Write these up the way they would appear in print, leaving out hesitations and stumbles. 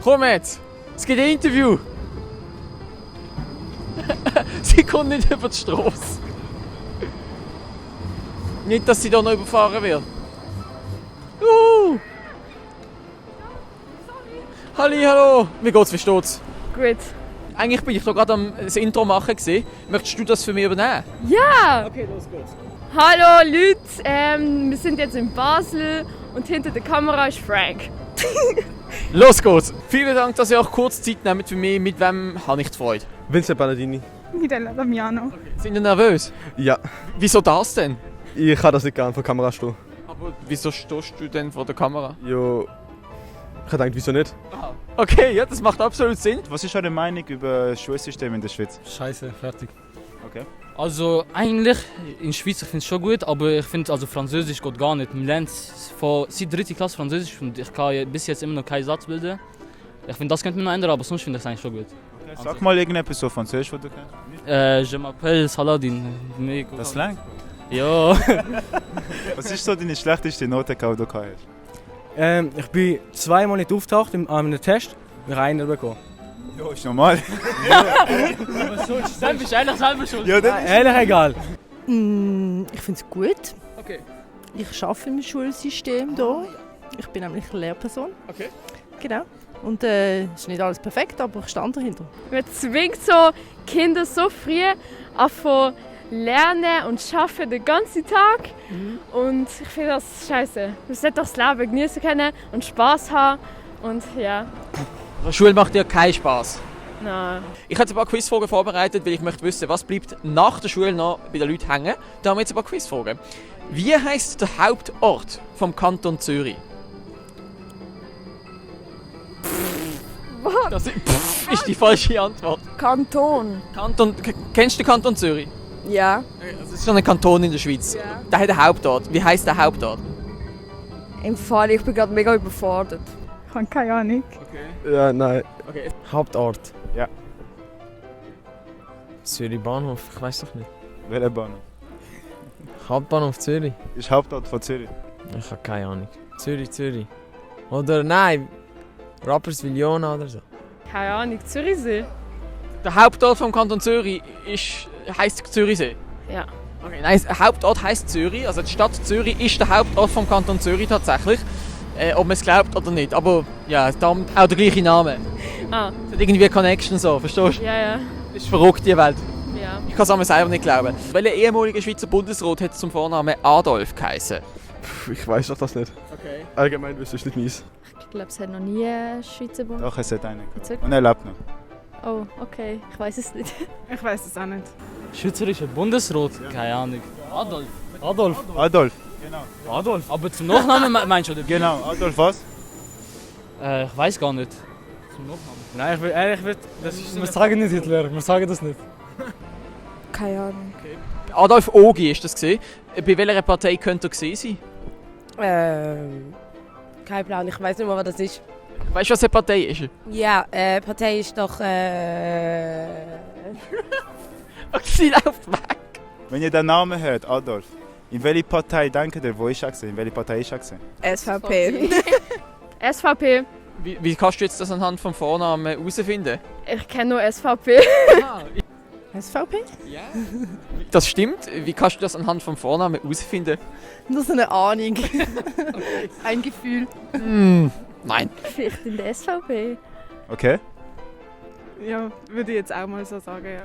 Komm jetzt! Es gibt ein Interview! Sie kommt nicht über die Straße. Nicht, dass sie da noch überfahren wird. Hallo! Wie geht's, wie steht's? Gut. Eigentlich bin ich da gerade am das Intro machen gewesen. Möchtest du das für mich übernehmen? Ja! Okay, los geht's. Hallo Leute, wir sind jetzt in Basel und hinter der Kamera ist Frank. Los geht's! Vielen Dank, dass ihr auch kurz Zeit nehmt für mich. Mit wem habe ich die Freude? Vincent Palladini. Mirella Damiano. Sind ihr nervös? Ja, Wieso das denn? ich kann das nicht gerne vor der Kamera stehen. Aber wieso stehst du denn vor der Kamera? Jo, ich habe gedacht, wieso nicht? Okay, ja, das macht absolut Sinn. Was ist eure Meinung über das Schulsystem in der Schweiz? Scheiße, fertig. Okay. Also eigentlich in der Schweiz finde ich es schon gut, aber ich finde also Französisch geht gar nicht. Man lernt seit 3. Klasse Französisch und ich kann bis jetzt immer noch keinen Satz bilden. Ich finde, das könnte man noch ändern, aber sonst finde ich es eigentlich schon gut. Okay. Sag mal irgendetwas so Französisch, was du kennst. Je m'appelle Saladin. Das lang? Ja. Was ist so deine schlechteste Note, die du gehabt hast? Ich bin zweimal nicht auftaucht an einem Test. Wir haben einen bekommen. Ja, ist normal. Dann bist du eigentlich selber schuld. Ja, dann Ehrlich egal. Ich finde es gut. Okay. Ich arbeite im Schulsystem hier. Ich bin nämlich Lehrperson. Okay. Genau. Und es ist nicht alles perfekt, aber ich stehe dahinter. Man zwingt so Kinder so früh anfangen lernen und arbeiten den ganzen Tag. Und ich finde das scheiße. Man sollte doch das Leben genießen können und Spass haben. Und ja, Die Schule macht dir keinen Spaß. nein. Ich habe jetzt ein paar Quizfragen vorbereitet, weil ich möchte wissen, was bleibt nach der Schule noch bei den Leuten hängen. Da haben wir jetzt ein paar Quizfragen. Wie heisst der Hauptort vom Kanton Zürich? Das ist die falsche Antwort. Kanton. Kennst du den Kanton Zürich? Ja. Das ist schon ein Kanton in der Schweiz. Ja. Der hat einen Hauptort. Wie heisst der Hauptort? Im Fall, ich bin gerade mega überfordert. Ich habe keine Ahnung. Ja, nein. Okay. Hauptort. Ja. Zürich Bahnhof, ich weiß doch nicht. welcher Bahnhof? Hauptbahnhof Zürich? Ist Hauptort von Zürich. Ich habe keine Ahnung. Zürich. Oder nein, Rapperswil-Jona oder so. Keine Ahnung, Zürichsee? Der Hauptort vom Kanton Zürich heisst Zürichsee. Ja. Okay, nein, der Hauptort heisst Zürich. Also die Stadt Zürich ist der Hauptort vom Kanton Zürich tatsächlich. Ob man es glaubt oder nicht. Aber ja, damit auch der gleiche Name. Ah, Es hat irgendwie eine Connection so, verstehst du? ja. Das ist verrückt, die Welt. Ja. Ich kann es mir selber nicht glauben. Welcher ehemalige Schweizer Bundesrat hat zum Vornamen Adolf geheißen? Ich weiß doch das nicht. Okay. Allgemein wissen ist nicht meins. Ich glaube, es hat noch nie einen Schweizer Bund. Doch, es hat einen. Jetzt Und er lebt noch. Oh, okay. Ich weiß es nicht. Ich weiß es auch nicht. Schweizerischer Bundesrat? Keine Ahnung. Adolf. Adolf. Adolf. Aber zum Nachnamen meinst du oder? Genau, Adolf was? Ich weiß gar nicht. Zum Nachnamen. Nein, wir sagen nicht Hitler, wir sagen das nicht. Keine Ahnung. Adolf Ogi ist das gesehen. Bei welcher Partei könnte er gewesen sein? Kein Plan, ich weiß nicht mehr, was das ist. Weißt du, was eine Partei ist? Ja, Partei ist doch. Sie läuft weg. Wenn ihr den Namen hört, Adolf, in welche Partei denkt ihr, wo ist er gewesen? In welche Partei ist er gewesen? SVP. SVP. Wie kannst du jetzt das anhand vom Vornamen herausfinden? Ich kenne nur SVP. SVP? Ja. Das stimmt. Wie kannst du das anhand vom Vornamen herausfinden? Nur so eine Ahnung. Ein Gefühl. Nein. Vielleicht in der SVP. Okay. Ja, würde ich jetzt auch mal so sagen, ja.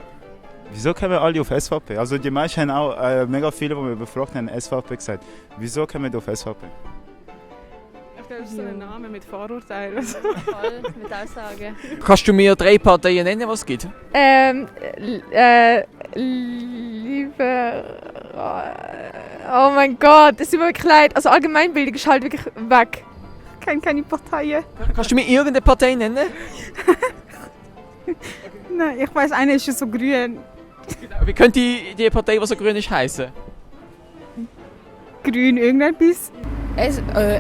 Wieso kommen alle auf SVP? Also die meisten haben auch, mega viele, die wir befragt haben, SVP gesagt. Wieso kommen wir auf SVP? Ich glaube, es ist so ein Name mit Vorurteilen. Voll mit Aussagen. Kannst du mir 3 Parteien nennen, was es gibt? Liebe. Oh mein Gott, es tut mir wirklich leid. Also Allgemeinbildung ist halt wirklich weg. Ich kenne keine Parteien. Kannst du mir irgendeine Partei nennen? Nein, ich weiß, eine ist schon so grün. Wie könnte die Partei, die so grün ist, heißen? Grün irgendetwas.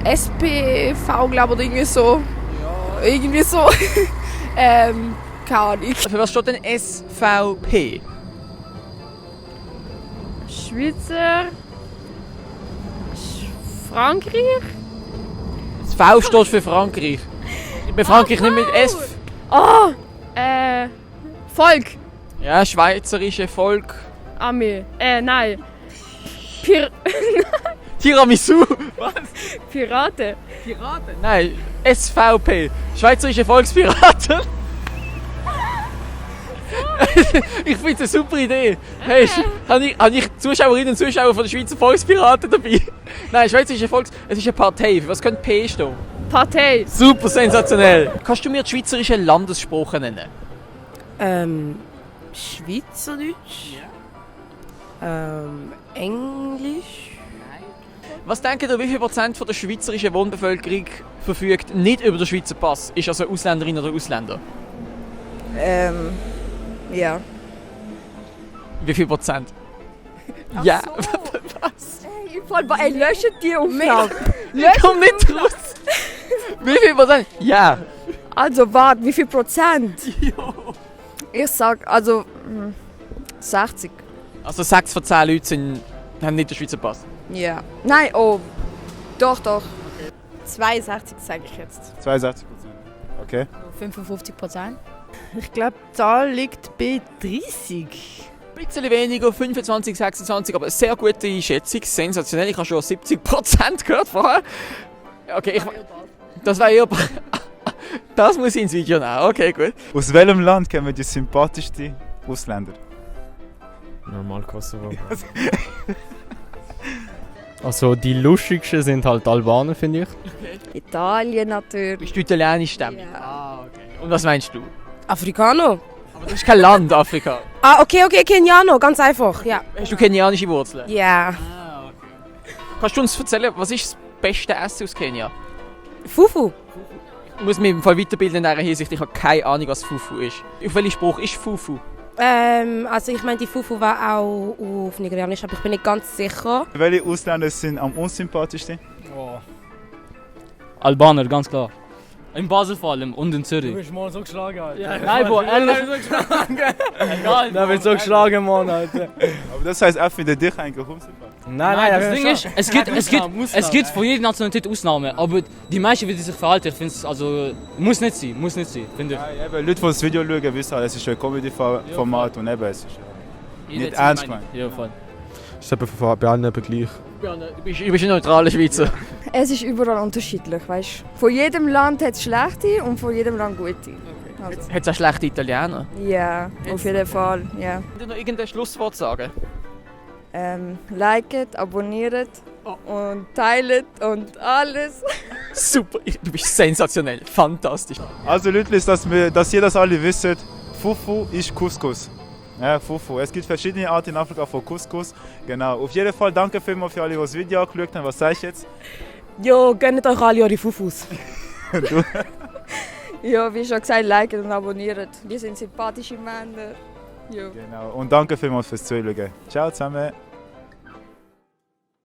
SPV, glaube ich, oder irgendwie so. Ja. Irgendwie so. Keine Ahnung. Für was steht denn SVP? Schweizer. Frankreich? Das V steht für Frankreich. Bei Frankreich nicht mit S. Oh! Volk. Ja, schweizerische Volk. Armee. Nein. Tiramisu. Piraten. Nein, SVP. Schweizerische Volkspiraten. Ich finde es eine super Idee. Hey, habe ich Zuschauerinnen und Zuschauer von den Schweizer Volkspiraten dabei? Nein, Schweizerische Es ist eine Partei. Was könnte P stehen? Partei. Super sensationell. Kannst du mir die schweizerischen Landessprache nennen? Schweizerdeutsch? Englisch? Was denkt ihr, wie viel Prozent von der schweizerischen Wohnbevölkerung verfügt nicht über den Schweizer Pass? Ist also Ausländerin oder Ausländer? Ja. Wie viel Prozent? Ja. Was? Ey, löscht die Aufnahme. Ich komm nicht raus. Wie viel Prozent? Ja. Also, warte, wie viel Prozent? Ich sag, also 60. Also 6 von 10 Leuten haben nicht den Schweizer Pass. Ja. Nein, oh. Doch. 62 sage ich jetzt. 62%. Okay. 55%. Ich glaube, die Zahl liegt bei 30. Ein bisschen weniger, 25, 26, aber eine sehr gute Schätzung, sensationell. Ich habe schon 70% gehört vorher. Okay, das war eher... Das muss ich ins Video nehmen, okay, gut. Aus welchem Land kennen wir die sympathischsten Ausländer? Normal Kosovo. Also die lustigsten sind halt Albaner, finde ich. Italien natürlich. Bist du italienisch stämmig? Ja. Ah, okay. Und was meinst du? Afrikaner? Aber das ist kein Land, Afrika. Ah, okay, Keniano, ganz einfach, ja. Hast du kenianische Wurzeln? Ja. Ah, okay. Kannst du uns erzählen, was ist das beste Essen aus Kenia? Fufu? Ich muss mich im Fall weiterbilden in dieser Hinsicht. Ich habe keine Ahnung, was Fufu ist. Auf welchen Spruch ist Fufu? Also ich meine, die Fufu war auch auf Nigerianisch, aber ich bin nicht ganz sicher. Welche Ausländer sind am unsympathischsten? Oh. Albaner, ganz klar. In Basel vor allem und in Zürich. Du bist mal so geschlagen, Alter. Ja, nein, Bro, ehrlich. Egal. Da wird so geschlagen, Mann, Alter. Aber das heisst, er findet dich eigentlich unsympathisch. Nein, das Ding ist, es gibt für jede Nationalität Ausnahmen, aber die meisten, wie die sich verhalten, ich finde es, also, muss nicht sein, finde ich. Ja, eben, Leute, die das Video schauen, wissen, es ist ein Comedy-Format und eben, es ist nicht ernst gemeint. Ja, voll. Das ist eben bei allen eben gleich. Du bist ein neutraler Schweizer. Es ist überall unterschiedlich, weißt du. Von jedem Land hat es schlechte und von jedem Land gute. Also, Hat es auch schlechte Italiener? ja, auf jeden Fall, ja. Willst du noch irgendein Schlusswort sagen? Liket, abonniert und teilt und alles. Super, du bist sensationell, fantastisch. Also Leute, dass ihr das alle wisst, Fufu ist Couscous. Ja, Fufu. Es gibt verschiedene Arten in Afrika von Couscous. Genau. Auf jeden Fall danke vielmals für alle, die das Video angeschaut haben. Was sagst du jetzt? Jo, gönnt euch alle eure Fufus. Ja, wie schon gesagt, liket und abonniert. Wir sind sympathische Männer. Ja. Genau. Und danke vielmals fürs Zuschauen. Ciao zusammen.